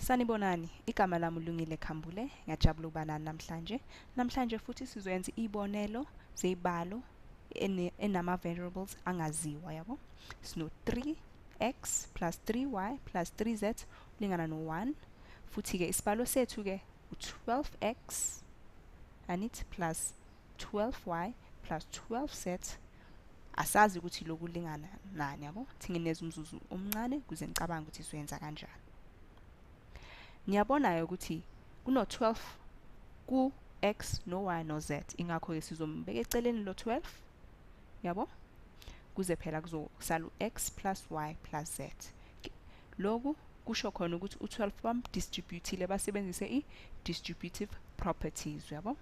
Sanibonani, igama lami uLungile Khambule, ngiyajabula ukuba nani namhlanje. Namhlanje futhi sizoyenza iy'bonelo zey'balo enama-variables angaziwa, yabo. Sino 3x plus 3y plus 3z ulingana no-1. Futhi-ke isibalo sethu-ke u-12x anit plus 12y plus 12z. Asazi ukuthi lokhu kulingana nani, yabo. Thingineza umzuzu omncane ukuze nicabange ukuthi sizoyenza kanjani. Niyabona-ke ukuthi kuno-12 ku-x no-y no-z, ingakho-ke sizombeka eceleni lo 12, yabo, kuze phela kuzosala u-x plus y plus z. Lokhu kusho khona ukuthi u-12 bamdistributile, basebenzise i-distributive properties, yabo.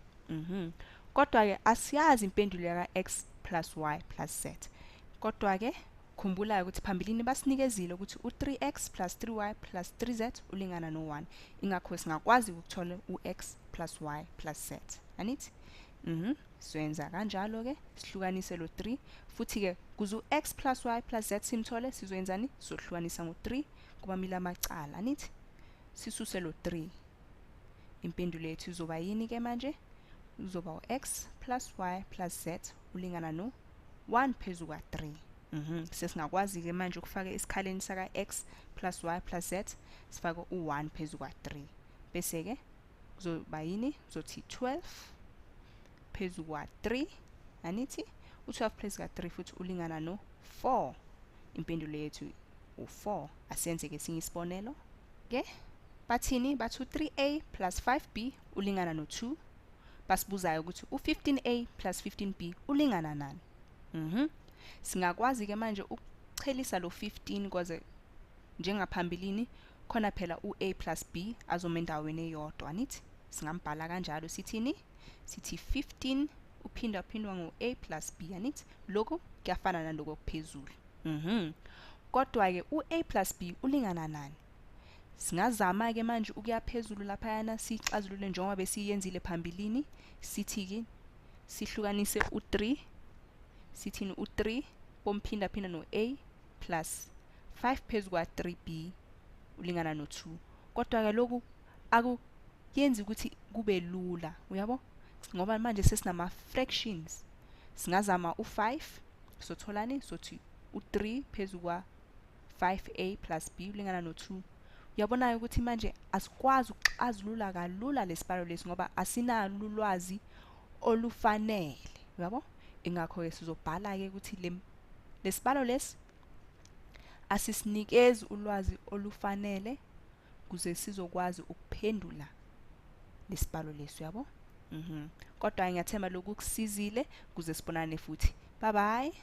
Kodwa-ke asiyazi impendulo yaka-x plus y plus z. Kodwa-ke khumbula ukuthi phambilini basinikezile ukuthi u-3x plus 3y plus 3z ulingana no-1. Ingakho singakwazi ukuthola u-x plus y plus z. Anithi? Siyenza kanjalo-ke, sihlukanise lo 3. Futhi-ke kuze u-x plus y plus z simthole, sizoyenzani? Sizohlukanisa ngo-3 kubamile amacala, anithi? Sisuse lo 3. Impendulo yethu izoba yini-ke manje? Izoba u-x plus y plus z ulingana no-1 phezu kwa-3. Sesingakwazi-ke manje ukufaka esikhaleni saka-x plus y plus z, sifake u-1 phezu kwa-3. Bese-ke kuzoba yini? Kuzothi 12 phezu kwa-3, anithi? U-12 phezu kwa-3 futhi ulingana no-4. Impendulo yethu u-4. Asenze-ke esinye isibonelo. Ke bathini? Bathi u-3a plus 5b ulingana no-2. Basibuzayo ukuthi u-15a plus 15b ulingana nani? Singakwazi-ke manje ukuchelisa lo 15 kwaze njengaphambilini, khona phela u-a plus b azoma endaweni eyodwa, anithi? Singambhala kanjalo, sithini? Sithi 15 uphinda phindwa ngo-a plus b, anithi? Lokhu kuyafana naloko okuphezulu. Kodwa-ke u-a plus b ulingana nani? Singazama-ke manje ukuya phezulu laphayana, siyixazulule njengoba besiyenzile phambilini. Sithi-ke sihlukanise u-3, sithini? U-3 bomphinda phinda no-a plus 5 phezu kwa-3b ulingana no-2. Kodwa-ke lokhu akuyenzi ukuthi kube lula, uyabo, ngoba manje sesinama-fractions. Singazama u-5, sotholani? Sothi u-3 phezu kwa-5a plus b ulingana no-2. Uyabonayo ukuthi manje asikwazi ukuxazulula kalula lesibalo lesi ngoba asinalo ulwazi olufanele, uyabo. Ingakho-ke sizobhala-ke ukuthi lesibalo lesi asisinikezi ulwazi olufanele kuze sizokwazi ukuphendula lesibalo lesi, uyabo. Kodwa ngiyathemba lokhu kusizile. Kuze sibonane futhi, bye bye.